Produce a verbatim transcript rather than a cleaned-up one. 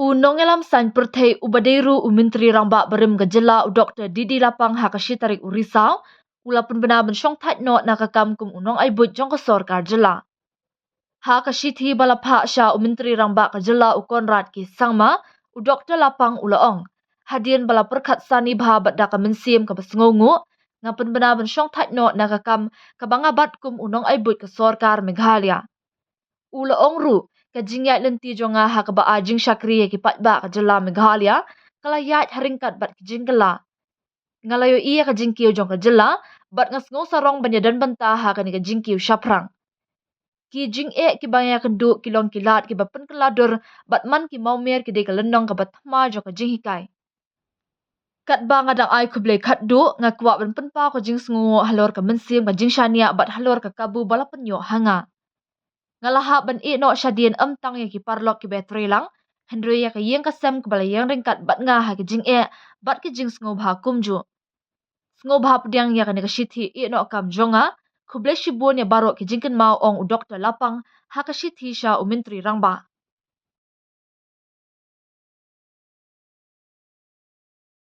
U nongïalam saiñ pyrthei uba dei ruh u Myntri Rangbah barim ka jylla u Doktor D D Lapang ha ka shi tarik u Risaw u la pynbna ban shongthait noh na ka kam kum u nongai buit jong ka sorkar jylla. Ha ka shithi ba la phah sha u Myntri Rangbah ka jylla u Conrad K Sangma, u Doktor Lapang u la ong, hadien ba la pyrkhat sani bha bad da ka mynsiem kaba sngewnguh, nga pynbna ban shongthait noh na ka kam kaba nga bat kum u nongai buit ka sorkar Meghalaya. U la ong ruh, ka jingïaid lynti jong nga ha kaba ai jingshakri ïa ki paidbah ka jylla Meghalaya ka la ïaid ha ryngkat bad ki jingkylla. Nga la ïohi ïa ka jingkiew jong ka jylla bad nga sngew sarong ban ïadon bynta ha kane ka jingkiew shaphrang. Ki jingeh kiba nga ïakynduh ki long ki lad kiba pynkylla dur bad man ki mawmer ki dei ka lynnong kaba thma jong ka jinghikai. Katba nga dang ai khublei khatduh, nga kwah ban pynpaw ka jingsngewnguh halor ka mynsiem ka jingshaniah bad halor ka kabu ba la pynïoh ha nga. Nga la hap ban ïeh noh shadien ym tang ïa ki paralok kiba ïatreilang, hynrei ïa ka ïing ka sem kaba la ïeng ryngkat bad nga ha ki jingeh bad ki jingsngewbha kumjuh. Sngewbha pdiang ïa kane ka shithi ïeh noh kam jong nga. Khublei shibun ïa baroh ki jingkynmaw, ong u Doktor Lapang ha ka shithi sha u Myntri Rangbah.